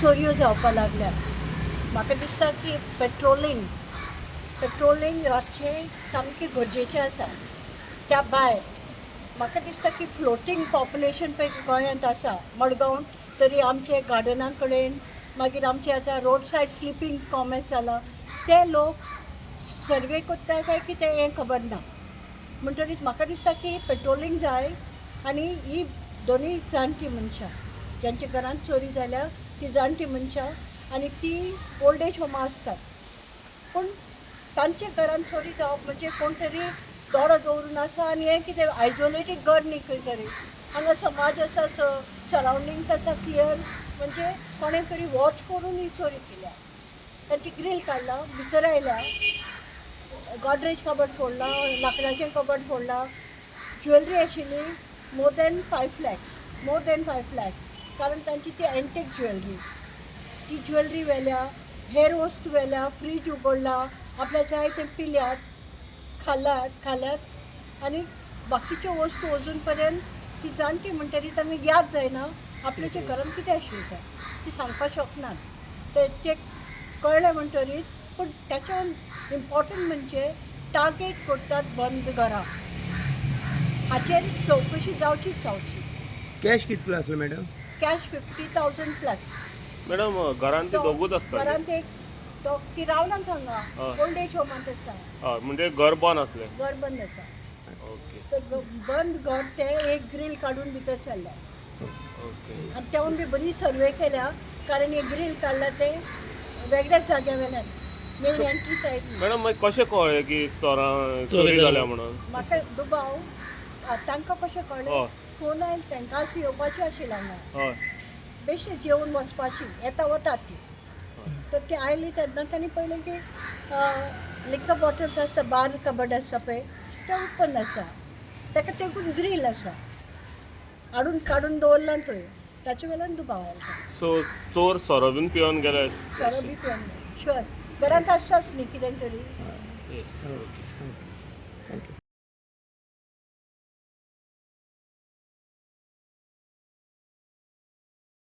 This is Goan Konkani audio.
चोरयो जावपाक लागल्या. म्हाका दिसता की पेट्रोलिंग रातचें सामकें गरजेचें आसा. त्या भायर म्हाका दिसता की फ्लोटींग पॉप्युलेशन पळय गोंयांत आसा, मडगांव तरी आमचे गार्डना कडेन, मागीर आमचे आतां रोड सायड स्लिपींग कॉमर्स जाला, ते लोक सर्वे करता काय कितें हें खबर ना. म्हणटरीच म्हाका दिसता की पेट्रोलिंग जाय आनी ही दोनूय जाणटी मनशां ज्यांच्या घरांत चोरी जाल्या ती जाणटी मनशां आनी ती ओल्ड एज होमा आसतात, पूण तांच्या घरांत चोरी जावप म्हणजे कोण तरी दोळो दवरून आसा. आनी हें कितें आयसोलेटेड घर न्ही, खंय तरी हांगा समाज आसा, सरावंडिंग्स आसा क्लियर, म्हणजे कोणें तरी वॉच करून ही चोरी केल्या. तांची ग्रील काडला, भितर आयल्या, गॉदरेज कबड फोडला, लांकडाचें कबड फोडला. ज्वेलरी आशिल्ली more than 5 lakhs, more than 5 lakhs, कारण तांची ती एंटीक ज्वेलरी. ती ज्वेलरी व्हेल्या, हेर वस्तू व्हेल्या, फ्रीज उगडला, आपल्या जाय तें पिल्यात, खाल्यात आनी बाकीच्यो वस्तू अजून पर्यंत ती जाणटी म्हणटरी तांकां याद जायना आपल्याच्या घरान कितें आशिल्लें तें, ती सांगपाक शकनात. ते ते कळ्ळें म्हणटरीच. पूण ताच्यान इम्पॉर्टंट म्हणजे टार्गेट करतात बंद घरां, हाचेर चवकशी जावचीच जावची. कॅश कितलो आसलो मॅडम? Cash 50,000 plus. मॅडम, घरान ती दोगूच आसता? घरांत एक तो, ती रावनात हांगा. हय. ओल्ड एज होमांत आसा. हय, म्हणजे घर बंद आसलें? घर बंद आसा. तर बंद घर ते एक ग्रील काडून भितर सरल्या. आनी तेवून बी बरी सर्वे केल्या, कारण एक ग्रील काडला ते वेगळ्याच जाग्या वेल्यान, मेन एंट्री सायड. मॅडम, मागीर कशें कळ्ळें की चोरां चोरी जाल्या म्हणून? म्हाका दुबाव, तांकां कशें कळ्ळें? फोन आयलो तांकां. आज येवपाचें आशिल्लें हांगा. बेश्टें जेवन वचपाची, येता वतात ती. तर ती आयली तेन्ना तांणी पळयलें की लिकर बॉटल्स आसता, बार कबड आसता पळय, तें ओपन आसा, ताका तेकून ग्रील आसा, हाडून काडून दवरलां थंय. ताचे वेल्यान दुबाव आयलो. सो चोर सोरो बीन पिवन गेले? सोरो बी पिवन शुअर, घरांत आसताच न्ही कितें तरी. Yes, okay. Thank you.